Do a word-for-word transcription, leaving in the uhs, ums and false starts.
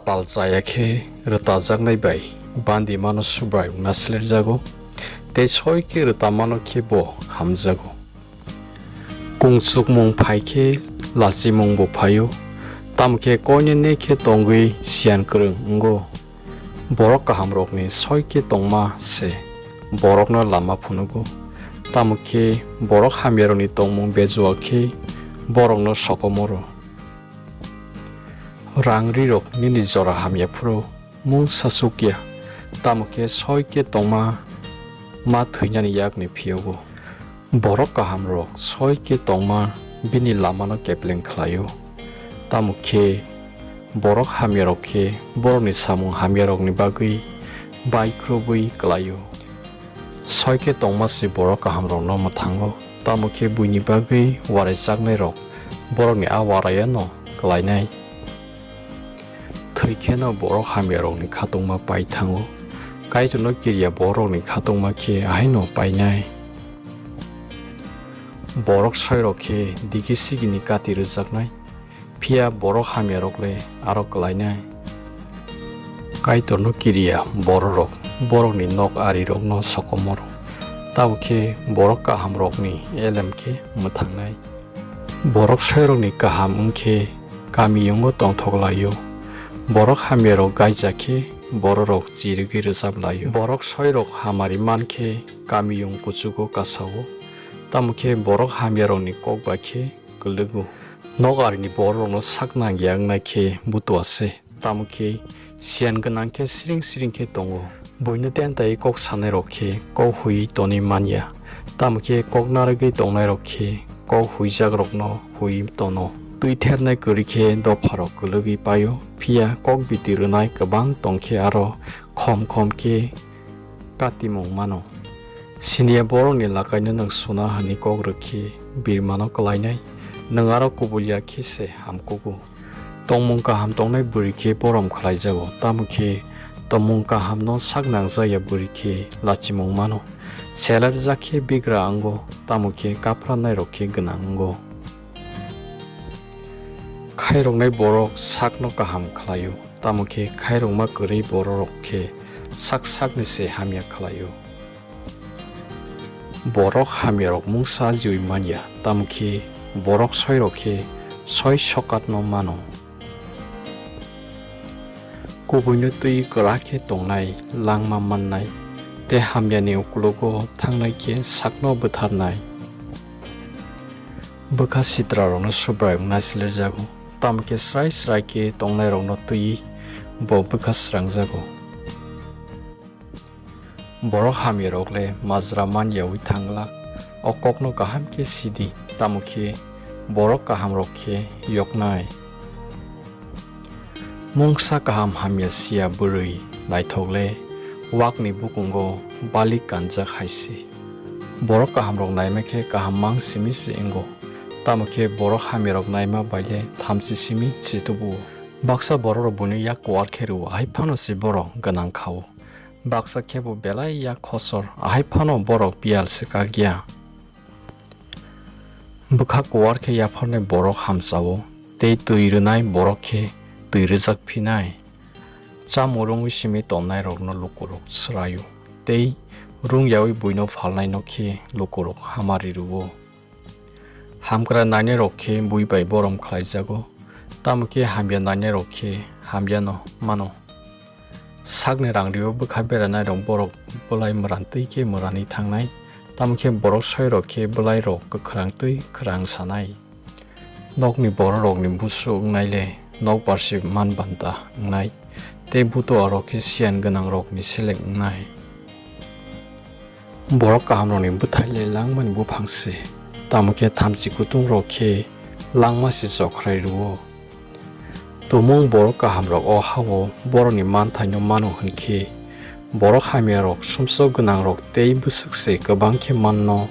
Tal chaya khe rwtajaknai bai bandimano Subraiyung nasilirjago, tei soi khe rwtamano khe bo hamjago. Kung chukmung phai khe lachimungbo phaio, tamo khe koinene khe tongwi siyan kwrwng wngo. Borok kahamrokni soi khe tongma se borokno lama phunugo, tamo khe borok hamyarokni tongmung bejua khe borokno sokomoro. Rang rirok nini jora hamya phuru mungsa sukya, tamo khe soi khe tongma ma thwinani yakni phiyogo. Borok kahamrok soi khe tongma bini lamano kepleng khlaio, tamo khe borok hamyarok khe borokni samung hamyarokni bagwi baikhwrwbwi klaio. Soi khe tongma se borok kahamrokno mwthango, tamo khe buini bagwi waraichaknairok borokni a warayano klainai. Thwi kheno borok hamyarokni khatungma pai thango, Kaitorno kiriya borokni khatungma khe ahaino painai. Borok soirok khe digi sigini kati rwjaknai, phiya borok hamyarok le aro klainai. Kaitorno kiriya bororok borokni nok arirokno sokomoro, tamo khe borok kahamrokni elem khe mwthangnai. Borok soirokni kaham wng khe kamiyungo tongthok laio, borok hamyarok gaija khe bororok chirigwi rwchap laio. Borok soirok hamari man khe kamiyung kuchugo kasao, tamo khe borok hamyarokni kok bai khe kwlwgo. Nok arini bororokno sak nangya wngnai khe butua se, tamo khe siyan gwnang khe siring siring khe tongo. Buino tentaiwi kok sanairok khe kok huiwi tonwi manya, tamo khe kok narwgwi tongnairok khe kok huijakrokno huiwi tono. Twi thernai kwrwi khe dopharok kwlwgwi paio, phiya kok biti rwnai kwbang tong khe aro khom khom khe katimung mano. Siniya borokni lakaino nwng suna hani kok rwk khe birmano klainai, nwng aro kubul ya khe se hamkugo. Tongmung kaham tongnai bwrwi khe borom khlaijago, tamo khe tongmung kahamno sak nangjakya bwrwi khe lachimung mano. Selarjak khe bigra wngo, tamo khe kapranairok khe gwnang wngo. Khairoknai borok sakno kaham khlaio, tamo khe khairokma kwrwi bororok khe sak sakni se hamya khlaio. Borok hamyarok mungsa jiwi manya, tamo khe borok soirok khe soi sokatno mano. Kubuino twi kwrak khe tongnai langma mannai, tei hamyani uklogo thangnai khe sakno bwtharnai. Bwkha sitrarokno Subraiyung nasilirjago, tamo khe srai srai khe tongnairokno twiwi bo bwkha srangjago. Borok hamyarok le majra man yaui thang glak. O kokno kaham khe sidi, tamo khe borok kahamrok khe yoknai. Mungsa kaham hamya siya bwrwi naithok le wakni bukungo balik kanjak hai se. Borok kahamrok naima khe kaham mang simi se wngo, tamo khe borok hamyarok naima bai le thamchi simi se tubuo. Baksa bororok buino yak kuwar khe rwo, hai phano se borok gwnang kha-o. Baksa khe bo belai yak khosor, ahai phano borok biyal se kak ya. Bwkha kuwar khe yapharnai borok hamcha-o, tei twi rwnai borok khe twi rwjak phinai. Chamung rwngwi simi tonnairokno lukurok swrai-o, tei rwng yaui buino phalnaino khe lukurok hamari rw-o. Hamkra nainairok khe bui bai borom khlaijago, tamo khe hamya nainairok khe hamyano mano. Sakni rang rio bwkha beranairok borok bwlai mwran twi khe mwranwi thangnai, tamo khe borok soirok khe bwlairok kwkhrang twi kwrang sanai. Nokni bororokni busu wngnai le nok barsi man banta wngnai, tei butuarok khe siyan gwnangrokni seleng wngnai. Borok kahamrokni bwthai le langmani buphang se, tamo khe thamchi kutungrok khe langma se chokhrai rw-o. Tumung borok kahamrok o ha-o borokni manthaino mano hwn khe, borok hamyarok sumsok gwnangrok tei bwswk se kwbang khe manno